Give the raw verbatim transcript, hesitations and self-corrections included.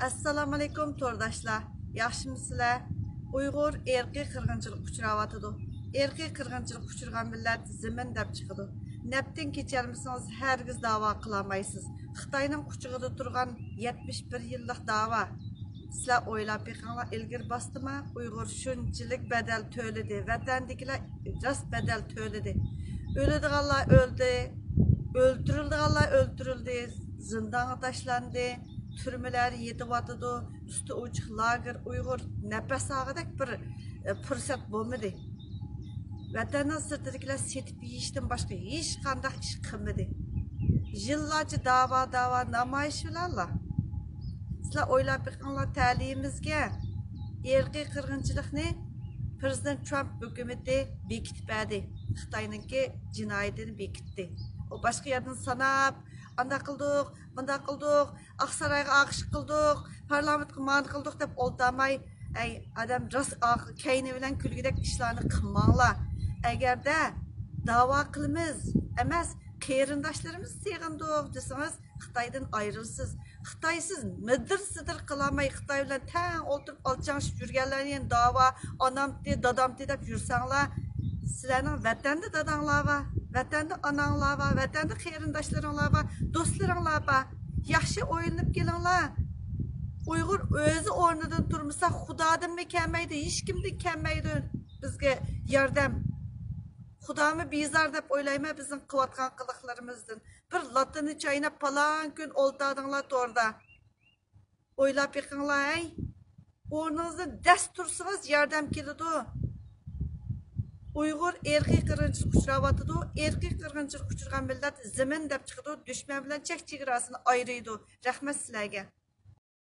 ئەسسالامۇئەلەيكۇم تورداشلار، ياخشىمۇسىلەر؟ ئۇيغۇر ئىرقىي قىرغىنچىلىققا ئۇچراۋاتىدۇ. ئىرقىي قىرغىنچىلىققا ئۇچرىغان مىللەت زېمىن دەپ چىقىدۇ. نەپتىن كېچەلمىسىڭىز، ھەرگىز داۋا قىلالمايسىز. خىتاينىڭ قۇچىقىدا تۇرغان يەتمىش بىر يىللىق داۋا. سىلەر ئويلاپ بېقىڭلار، ئىلگىرى باستىما ئۇيغۇر شۇنچىلىك بەدەل تۆلىدى، ۋەتەندىكىلەر راست بەدەل تۆلىدى. ئۆلىدىغانلار ئۆلدى، ئۆلتۈرۈلىدىغانلار ئۆلتۈرۈلدى، زىندانغا تاشلاندى، تۈرمىلەردە يېتىۋاتىدۇ، ئۈستى ئوچۇق لاگېر، ئۇيغۇر نەپەس ئالغۇدەك بىر، ئە، پۇرسەت بولمىدى. ۋەتەننىڭ سىرتىدىكىلەر سېتىپ يېيىشتىن باشقا ھېچقانداق ئىش قىلمىدى. يىللارچە داۋا، داۋا، نامايىش بىلەنلا. سىلەر ئويلاپ بېقىڭلار، تەلىيىمىزگە ئىرقىي قىرغىنچىلىقنى پىرېزىدېنت ترامپ ھۆكۈمىتى بېكىتىپ بەردى. خىتاينىڭكى جىنايىتىنى بېكىتتى. ئۇ باشقا يەردىن ساناپ، ئانداق قىلدۇق، مۇنداق قىلدۇق، ئاقسارايغا ئاخشىق قىلدۇق، پارلامېنتقا مانا قىلدۇق دەپ ئولتۇرماي، ئەي ئادەم، راست ئاق-، كەينى بىلەن كۈلگۈدەك ئىشلارنى قىلماڭلار. ئەگەردە داۋا قىلىمىز ئەمەس، قېرىنداشلىرىمىز سېغىندۇق دېسىڭىز، خىتايدىن ئايرىلىسىز. خىتايسىز مىدىر-سىدىر قىلالماي، خىتاي بىلەن تەڭ ئولتۇرۇپ ئالچاڭشىپ يۈرگەنلەرنى يەنە داۋا، ئانامتى، دادامتى دەپ يۈرسەڭلار، سىلەرنىڭ ۋەتەندە داداڭلار بار، ۋەتەندە ئاناڭلار بار، ۋەتەندە قېرىنداشلىرىڭلار بار، دوستلىرىڭلار بار. ياخشى ئويلىنىپ كېلىڭلار. ئۇيغۇر ئۆزى ئورنىدىن تۇرمىسا، خۇدادىنمۇ كەلمەيدۇ، ھېچكىمدىن كەلمەيدۇ بىزگە ياردەم. خۇدامۇ بىزار دەپ ئويلايمەن بىزنىڭ قىلىۋاتقان قىلىقلىرىمىزدىن. بىر لاتىنى چايناپ، پالان كۈن ئولتۇردۇڭلار توردا. ئويلاپ بېقىڭلار، ھەي. ئورنىڭىزدىن دەس تۇرسىڭىز، ياردەم كېلىدۇ. ئۇيغۇر ئىرقىي قىرغىنچىلىققا ئۇچراۋاتىدۇ. ئىرقىي قىرغىنچىلىققا ئۇچرىغان مىللەت زېمىن دەپ چىقىدۇ، دۈشمەن بىلەن چەك چېگراسىنى ئايرىيدۇ. رەھمەت سىلەرگە.